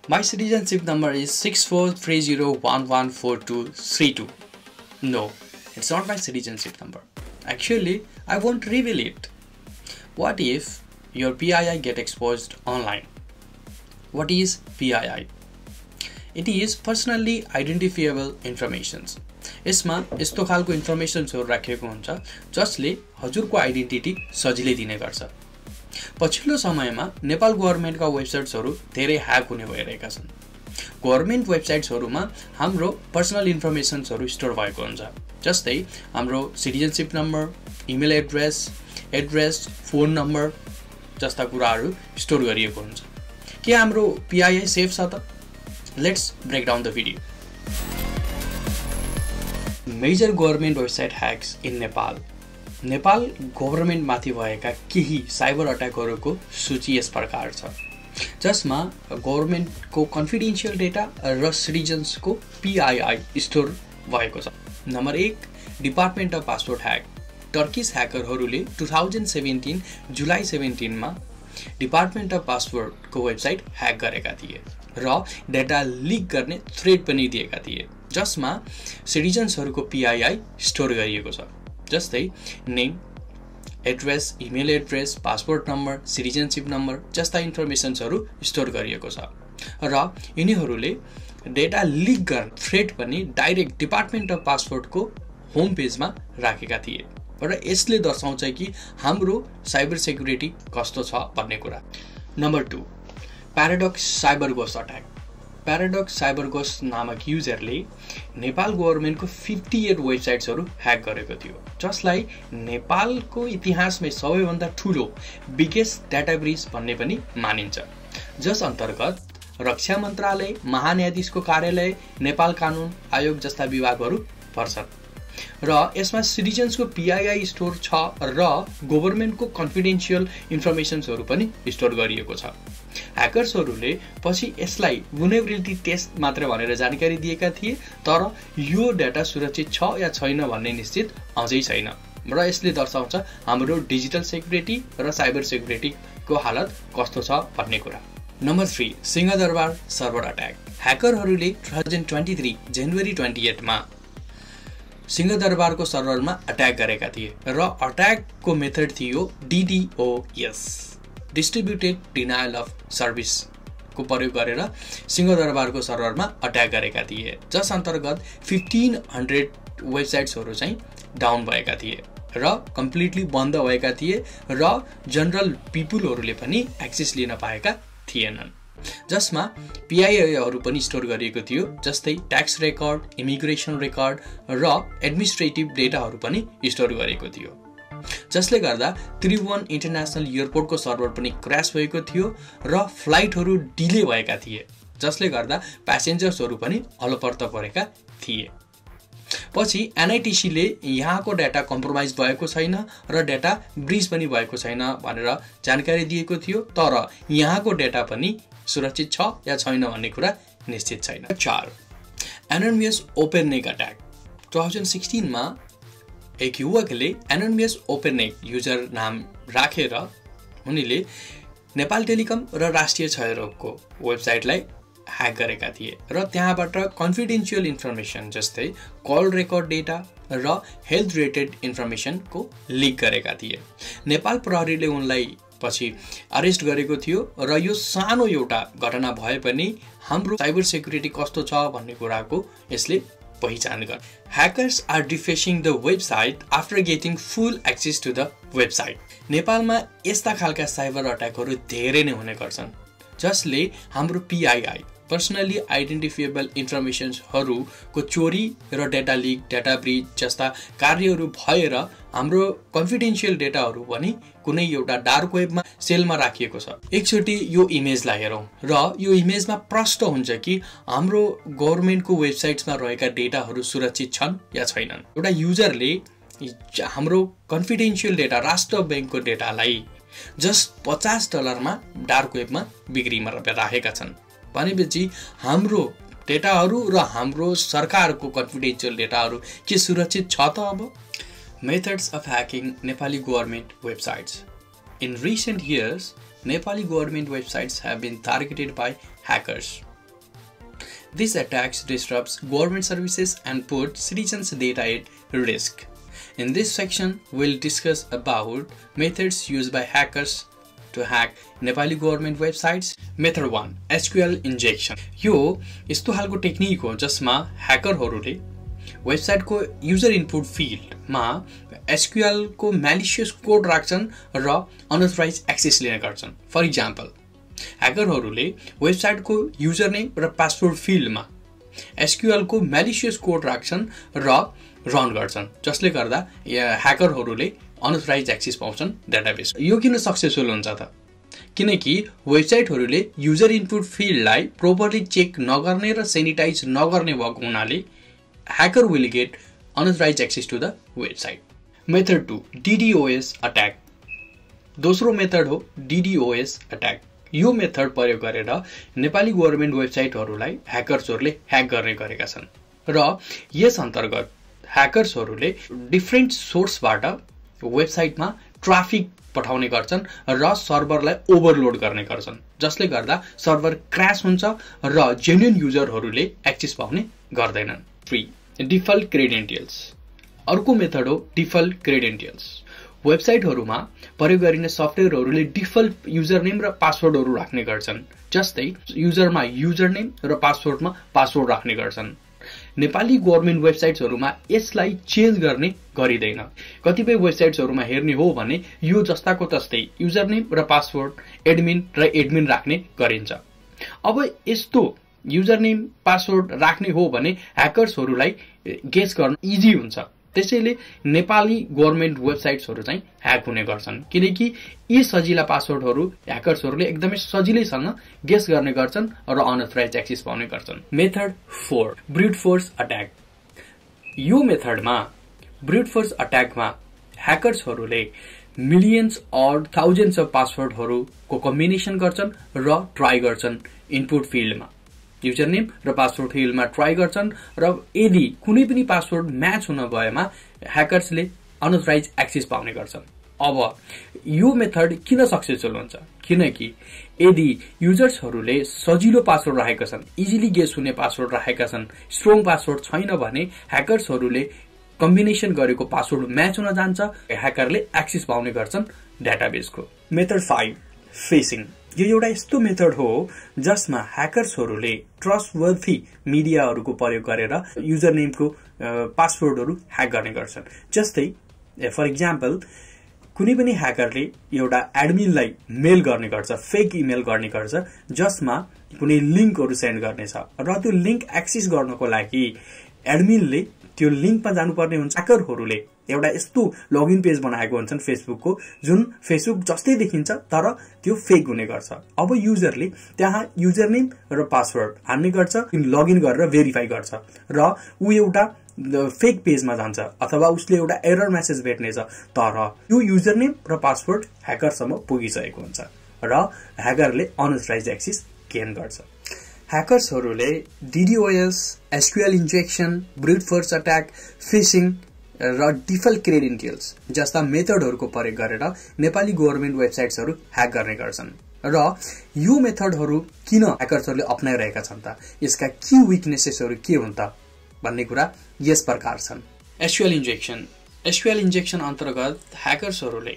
My citizenship number is 6430114232. No, it's not my citizenship number. Actually, I won't reveal it. What if your PII get exposed online? What is PII? It is personally identifiable informations. यसमा यस्तो खालको इन्फर्मेसन्सहरु राखेको हुन्छ जसले हजुरको identity सजिलै दिने गर्छ। पछिल्लो समयमा नेपाल गभर्नमेन्टका वेबसाइट्सहरु धेरै ह्याक हुने भइरहेका छन्। गभर्नमेन्ट वेबसाइट्सहरुमा हाम्रो पर्सनल इन्फर्मेसन्सहरु स्टोर भएको हुन्छ, जस्तै हाम्रो citizenship number, email address, phone number जस्ता कुराहरु स्टोर गरिएको हुन्छ। के हाम्रो PII सेफ छ त? Let's break down the video. Major government website hacks in Nepal. Nepal government माथि भएका केही साइबर अट्याकहरुको सूची यस प्रकार छ, जसमा गभर्नमेन्टको कन्फिडेन्शियल डेटा र सिटिजन्सको PII स्टोर भएको छ। Number 1, department of passport hack. Turkish ह्याकरहरूले 2017 जुलाई 17 मा डिपार्टमेन्ट अफ पासपोर्टको वेबसाइट ह्याक गरेका थिए र डेटा लिक गर्ने थ्रेट पनि दिएका थिए, जसमा सिटिजन्सहरुको PII स्टोर गरिएको छ, जस्तै name, address, email address, passport number, citizenship number जस्ता इन्फर्मेसन्सहरु स्टोर गरिएको छ र यिनीहरूले डेटा लिक गर्ने थ्रेट पनि डाइरेक्ट डिपार्टमेन्ट अफ पासपोर्टको होम पेजमा राखेका थिए र यसले दर्शाउँछ कि हाम्रो साइबर सेक्युरिटी कस्तो छ भन्ने कुरा। Number 2, paradox cyber ghost attack. Paradox cyber ghost नामक युजरले नेपाल गभर्नमेन्टको 58 वेबसाइट्सहरु ह्याक गरेको थियो, जसलाई नेपालको इतिहासमै सबैभन्दा ठूलो बिगेस्ट डाटा ब्रिच भन्ने पनि मानिन्छ, जस अन्तर्गत रक्षा मन्त्रालय, महान्यायाधीशको कार्यालय, नेपाल कानुन आयोग जस्ता विभागहरु पर्छन् र यसमा सिटिजन्सको PII स्टोर छ र गभर्नमेन्टको कन्फिडेन्शियल इन्फर्मेसन्सहरु पनि स्टोर गरिएको छ। ह्याकर्सहरुले पछि यसलाई vulnerability टेस्ट मात्र भनेर जानकारी दिएका थिए, तर यो डाटा सुरक्षित छ या छैन भन्ने निश्चित अझै छैन र यसले दर्शाउँछ हाम्रो डिजिटल सेक्युरिटी र साइबर सेक्युरिटीको हालत कस्तो छ भन्ने कुरा। Number 3, Singha Durbar server attack. ह्याकरहरूले 2023 जनवरी 28 मा सिंहदरबारको सर्भरमा अट्याक गरेका थिए र अट्याकको मेथड थियो DDoS, distributed denial of service को प्रयोग गरेर सिंहदरबारको सर्भरमा अट्याक गरेका थिए, जस अन्तर्गत 1500 वेबसाइट्सहरु चाहिँ डाउन भएका थिए र कम्प्लिटली बन्द भएका थिए र जनरल पिपुलहरुले पनि एक्सेस लिन पाएका थिएनन्, जसमा PIIहरु पनि स्टोर गरिएको थियो, जस्तै ट्याक्स रेकर्ड, इमिग्रेसन रेकर्ड र एडमिनिस्ट्रेटिभ डेटाहरु पनि स्टोर गरेको थियो, जसले गर्दा त्रिभुवन इन्टरनेशनल एयरपोर्टको सर्भर पनि क्र्याश भएको थियो र फ्लाइटहरु डिले भएका थिए, जसले गर्दा प्यासेन्जर्सहरु पनि अलपत्त परेका थिए। पछि NITC ले यहाँको डाटा कम्प्रोमाइज भएको छैन र डाटा ब्रिच पनि भएको छैन भनेर जानकारी दिएको थियो, तर यहाँको डाटा पनि सुरक्षित छ या छैन भन्ने कुरा निश्चित छैन। 4, एनोनिमस ओपननेक अट्याक। 2016 मा एक युवकले एनोनिमस ओपननेक युजर नाम राखेर उनीले नेपाल टेलिकम र राष्ट्रिय क्षयरोगको वेबसाइटलाई ह्याक गरेका थिए र त्यहाँबाट कन्फिडेन्शियल इन्फर्मेसन जस्तै कल रेकर्ड डेटा र हेल्थ रिलेटेड इन्फर्मेसनको लिक गरेका थिए। नेपाल प्रहरीले उनलाई पछि अरेस्ट गरेको थियो र यो सानो एउटा घटना भए पनि हाम्रो साइबर सेक्युरिटी कस्तो छ भन्ने कुराको यसले पहिचान गर्छ। Hackers are defacing the website after getting full access to the website. नेपालमा यस्ता खालका साइबर अट्याकहरु धेरै नै हुने गर्छन्, जसले हाम्रो PII पर्सनली आइडेन्टिफाइएबल इन्फर्मेसन्सहरुको चोरी र डेटा लिक, डेटा ब्रिच जस्ता कार्यहरु भएर हाम्रो कन्फिडेन्शियल डेटाहरु पनि कुनै एउटा डार्क वेबमा सेलमा राखिएको छ। एकचोटी यो इमेजलाई हेरौं र यो इमेजमा प्रष्ट हुन्छ कि हाम्रो गभर्नमेन्टको वेबसाइट्समा रहेका डेटाहरु सुरक्षित छन् या छैनन्। एउटा युजरले हाम्रो कन्फिडेन्शियल डेटा, राष्ट्र बैंकको डेटालाई जस्ट $50 मा डार्क वेबमा बिक्रीमा राखेका छन् भनेपछि हाम्रो डेटाहरु र हाम्रो सरकारको कन्फिडेन्शियल डेटाहरु के सुरक्षित छ त? अब Methods of hacking Nepali government websites. In recent years, Nepali government websites have been targeted by hackers. These attacks disrupts government services and put citizens' data at risk. In this section, we'll discuss about methods used by hackers to hack Nepali government websites. Method 1. SQL injection. यो यस्तो खालको technique हो जसमा ह्याकरहरूले वेबसाइटको user input फिल्डमा SQL को malicious code राख्छन् र अनअथराइज एक्सेस लिने गर्छन्। फर इक्जाम्पल, ह्याकरहरूले वेबसाइटको युजर नेम र पासवर्ड फिल्डमा SQL को म्यालिसियस कोड राख्छन् र रन गर्छन्, जसले गर्दा ह्याकरहरूले अनअथराइज एक्सेस पाउँछन् डेटाबेस। यो किन सक्सेसफुल हुन्छ त? किनकि वेबसाइटहरूले युजर इनपुट फिल्डलाई प्रोपरली चेक नगर्ने र सेनिटाइज नगर्ने भएको हुनाले hacker will get unauthorize access to the website. Method 2. DDoS attack. दोस्रो मेथड हो DDoS अट्याक। यो मेथड प्रयोग गरेर नेपाली गभर्नमेन्ट वेबसाइटहरूलाई ह्याकर्सहरूले ह्याक गर्ने गरेका छन् र यस अन्तर्गत ह्याकर्सहरूले डिफ्रेन्ट सोर्सबाट वेबसाइटमा ट्राफिक पठाउने गर्छन् र सर्भरलाई ओभरलोड गर्ने गर्छन्, जसले गर्दा सर्भर क्र्यास हुन्छ र जेन्युन युजरहरूले एक्सेस पाउने गर्दैनन्। 3. डिफल्ट क्रेडेन्टियल्स। अर्को मेथड हो डिफल्ट क्रेडेन्टियल्स। वेबसाइटहरूमा प्रयोग गरिने सफ्टवेयरहरूले डिफल्ट युजर नेम र पासवर्डहरू राख्ने गर्छन्, जस्तै युजरमा युजर नेम र पासवर्डमा पासवर्ड राख्ने गर्छन्। नेपाली गभर्नमेन्ट वेबसाइट्सहरूमा यसलाई चेन्ज गर्ने गरिँदैन। कतिपय वेबसाइट्सहरूमा हेर्ने हो भने यो जस्ताको तस्तै युजर नेम र पासवर्ड एडमिन राख्ने गरिन्छ। अब यस्तो युजर नेम पासवर्ड राख्ने हो भने ह्याकर्सहरूलाई गेस गर्न इजी हुन्छ, त्यसैले नेपाली गभर्नमेन्ट वेबसाइट्सहरू चाहिँ ह्याक हुने गर्छन्, किनकि यी सजिला पासवर्डहरू ह्याकर्सहरूले एकदमै सजिलैसँग गेस गर्ने गर्छन् र अनअथराइज एक्सेस पाउने गर्छन्। मेथड 4. Brute force attack. यो मेथडमा ब्रुट फोर्स अट्याकमा ह्याकर्सहरूले मिलियन्स और थाउजन्ड्स अफ पासवर्डहरूको कम्बिनेसन गर्छन् र ट्राई गर्छन् इनपुट फिल्डमा युजर नेम र पासवर्ड फिल्डमा ट्राई गर्छन् र यदि कुनै पनि पासवर्ड म्याच हुन गएमा ह्याकर्सले अनअथराइज एक्सेस पाउने गर्छन्। अब यो मेथड किन सक्सेसफुल हुन्छ? किनकि यदि युजर्सहरूले सजिलो पासवर्ड राखेका छन्, इजिली गेस हुने पासवर्ड राखेका छन्, स्ट्रङ पासवर्ड छैन भने ह्याकर्सहरूले कम्बिनेसन गरेको पासवर्ड म्याच हुन जान्छ, ह्याकरले एक्सेस पाउने गर्छन् डेटाबेसको। मेथड 5. फिशिङ। यो एउटा यस्तो मेथड हो जसमा ह्याकर्सहरूले ट्रस्टवर्थी मिडियाहरूको प्रयोग गरेर युजर नेमको पासवर्डहरू ह्याक गर्ने गर्छन्। जस्तै फर इक्जाम्पल, कुनै पनि ह्याकरले एउटा एडमिनलाई मेल गर्ने गर्छ, फेक इमेल गर्ने गर्छ, जसमा कुनै लिङ्कहरू सेन्ड गर्नेछ र त्यो लिङ्क एक्सेस गर्नको लागि एडमिनले त्यो लिङ्कमा जानुपर्ने हुन्छ। ह्याकरहरूले एउटा यस्तो लगइन पेज बनाएको हुन्छन् फेसबुकको, जुन फेसबुक जस्तै देखिन्छ तर त्यो फेक हुने गर्छ। अब युजरले त्यहाँ युजर नेम र पासवर्ड हाल्ने गर्छ, लगइन गरेर भेरिफाई गर्छ र ऊ एउटा फेक पेजमा जान्छ अथवा उसले एउटा एरर मेसेज भेट्नेछ, तर यो युजर नेम र पासवर्ड ह्याकरसम्म पुगिसकेको हुन्छ र ह्याकरले अनअथराइज एक्सेस गेन गर्छ। ह्याकर्सहरूले DDoS, SQL injection, brute force attack, phishing र डिफल्ट क्रेडेन्टियल्स जस्ता मेथडहरूको प्रयोग गरेर नेपाली गभर्नमेन्ट वेबसाइट्सहरू ह्याक गर्ने गर्छन्। र यो मेथडहरू किन ह्याकर्सहरूले अपनाइरहेका छन् त? यसका की विकनेसेसहरू के हुन् त भन्ने कुरा यस प्रकार छन्। SQL injection. SQL इन्जेक्सन अन्तर्गत ह्याकर्सहरूले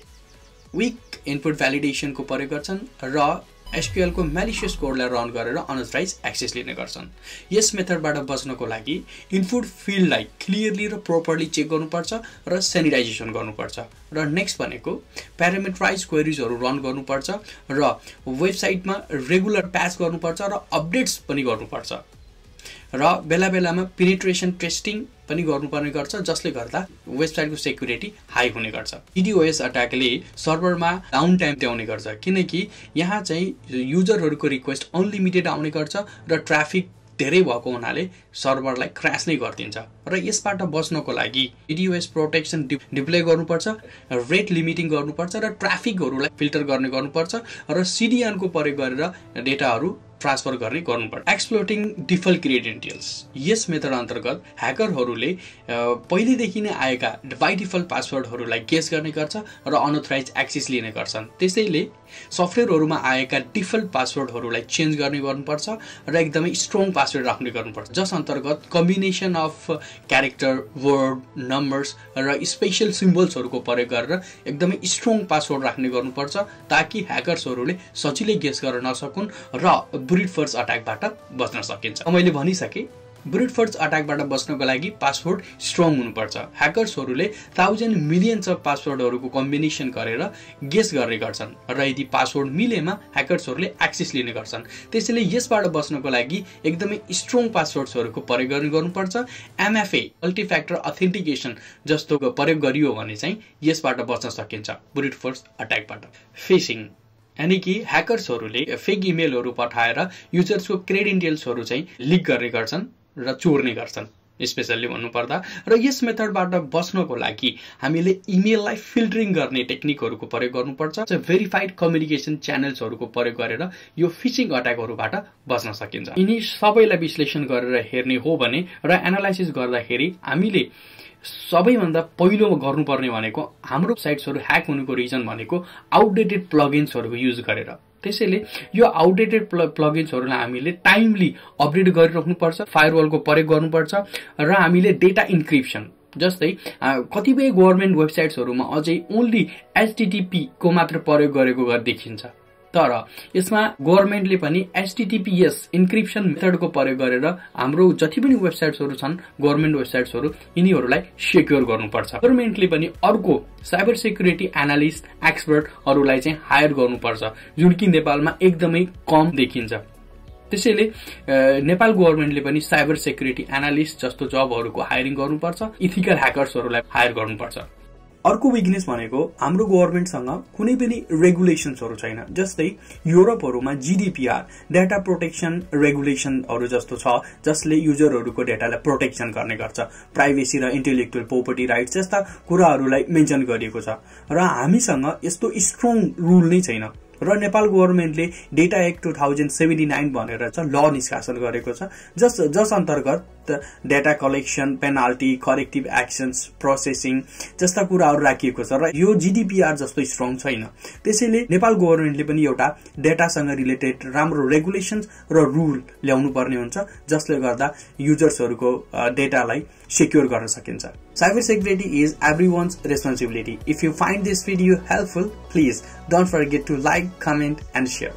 विक इनपुट भ्यालिडेसनको प्रयोग गर्छन् र SQL को म्यालिसियस कोडलाई रन गरेर अनअथराइज एक्सेस लिने गर्छन्। यस मेथडबाट बच्नको लागि इनपुट फिल्डलाई क्लियरली र प्रोपरली चेक गर्नुपर्छ र सेनिटाइजेसन गर्नुपर्छ र नेक्स्ट भनेको प्यारामिटराइज क्वेरीजहरू रन गर्नुपर्छ र वेबसाइटमा रेगुलर प्याच गर्नुपर्छ र अपडेट्स पनि गर्नुपर्छ र बेला बेलामा पेनिट्रेसन टेस्टिङ पनि गर्नुपर्ने गर्छ, जसले गर्दा वेबसाइटको सेक्युरिटी हाई हुने गर्छ। DDoS अट्याकले सर्भरमा डाउन टाइम त्याउने गर्छ, किनकि यहाँ चाहिँ युजरहरूको रिक्वेस्ट अनलिमिटेड आउने गर्छ र ट्राफिक धेरै भएको हुनाले सर्भरलाई क्र्यास नै गरिदिन्छ र यसबाट बच्नको लागि DDoS प्रोटेक्सन डिप्लोय गर्नुपर्छ, रेट लिमिटिङ गर्नुपर्छ र ट्राफिकहरूलाई फिल्टर गर्ने गर्नुपर्छ र CDN को प्रयोग गरेर डेटाहरू ट्रान्सफर गर्नुपर्छ। एक्सप्लोइटिङ डिफल्ट क्रेडेन्टियल्स, यस मेथड अन्तर्गत ह्याकरहरूले पहिलेदेखि नै आएका बाइ डिफल्ट पासवर्डहरूलाई गेस गर्ने गर्छ र अनअथराइज एक्सेस लिने गर्छन्। त्यसैले सफ्टवेयरहरूमा आएका डिफल्ट पासवर्डहरूलाई चेन्ज गर्नुपर्छ र एकदमै स्ट्रङ पासवर्ड राख्ने गर्नुपर्छ, जस अन्तर्गत combination of character, word, numbers र स्पेशल सिम्बल्सहरूको प्रयोग गरेर एकदमै स्ट्रङ पासवर्ड राख्ने गर्नुपर्छ ताकि ह्याकर्सहरूले सजिलै गेस गर्न नसकुन् र ब्रुट फोर्स अट्याकबाट बच्न सकिन्छ। मैले भनिसकेँ, ब्रुट फोर्स अट्याकबाट बच्नको लागि पासवर्ड स्ट्रङ हुनुपर्छ। ह्याकर्सहरूले 1000 मिलियन्स अफ पासवर्डहरूको कम्बिनेसन गरेर गेस गर्ने गर्छन् र यदि पासवर्ड मिलेमा ह्याकर्सहरूले एक्सेस लिने गर्छन्। त्यसैले यसबाट बच्नको लागि एकदमै स्ट्रङ पासवर्ड्सहरूको प्रयोग गर्नुपर्छ। MFA मल्टिफ्याक्टर अथेन्टिकेसन जस्तो प्रयोग गरियो भने चाहिँ यसबाट बच्न सकिन्छ ब्रुट फोर्स अट्याकबाट। फिशिङ यानी कि ह्याकर्सहरूले फेक इमेलहरू पठाएर युजर्सको क्रेडेन्टियल्सहरू चाहिँ लिक गर्ने गर्छन् र चोर्ने गर्छन् स्पेशल्ली भन्नुपर्दा। र यस मेथडबाट बच्नको लागि हामीले इमेललाई फिल्टरिङ गर्ने टेक्निकहरूको प्रयोग गर्नुपर्छ। भेरिफाइड कम्युनिकेसन च्यानल्सहरूको प्रयोग गरेर यो फिशिङ अट्याकहरूबाट बच्न सकिन्छ। यिनी सबैलाई विश्लेषण गरेर हेर्ने हो भने र एनालाइसिस गर्दाखेरि हामीले सबैभन्दा पहिलो गर्नुपर्ने भनेको हाम्रो साइट्सहरू ह्याक हुनुको रिजन भनेको आउटडेटेड प्लगइन्सहरूको युज गरेर। त्यसैले यो आउटडेटेड प्लगइन्सहरूलाई हामीले टाइमली अपडेट गरिराख्नुपर्छ, फायरवलको प्रयोग गर्नुपर्छ र हामीले डेटा इन्क्रिप्सन जस्तै कतिपय गभर्नमेन्ट वेबसाइट्सहरूमा अझै ओन्ली HTTP को मात्र प्रयोग गरेको देखिन्छ, तर यसमा गभर्नमेन्टले पनि HTTPS इन्क्रिप्सन मेथडको प्रयोग गरेर हाम्रो जति पनि वेबसाइट्सहरू छन् गभर्नमेन्ट वेबसाइट्सहरू यिनीहरूलाई सेक्योर गर्नुपर्छ। गभर्नमेन्टले पनि अर्को साइबर सेक्युरिटी एनालिस्ट एक्सपर्टहरूलाई चाहिँ हायर गर्नुपर्छ, जुन कि नेपालमा एकदमै कम देखिन्छ। त्यसैले नेपाल गभर्नमेन्टले पनि साइबर सेक्युरिटी एनालिस्ट जस्तो जबहरूको हायरिङ गर्नुपर्छ, इथिकल ह्याकर्सहरूलाई हायर गर्नुपर्छ। अर्को विकनेस भनेको हाम्रो गभर्नमेन्टसँग कुनै पनि रेगुलेसन्सहरू छैन। जस्तै युरोपहरूमा GDPR डेटा प्रोटेक्सन रेगुलेसनहरू जस्तो छ, जसले युजरहरूको डेटालाई प्रोटेक्सन गर्ने गर्छ। प्राइभेसी र इन्टेलेक्चुअल प्रोपर्टी राइट्स जस्ता कुराहरूलाई मेन्सन गरिएको छ र हामीसँग यस्तो स्ट्रङ रुल नै छैन। र नेपाल गभर्नमेन्टले डेटा एक्ट 2079 भनेर चाहिँ ल निष्कासन गरेको छ, जस अन्तर्गत data collection, penalty, corrective actions, processing जस्ता कुराहरू राखिएको छ र यो GDPR जस्तो स्ट्रङ छैन। त्यसैले नेपाल गभर्नमेन्टले पनि एउटा डेटासँग रिलेटेड राम्रो रेगुलेसन्स र रुल ल्याउनु पर्ने हुन्छ, जसले गर्दा युजर्सहरूको डेटालाई सेक्योर गर्न सकिन्छ। Cyber security is everyone's responsibility. If you find this video helpful, please don't forget to like, comment and share.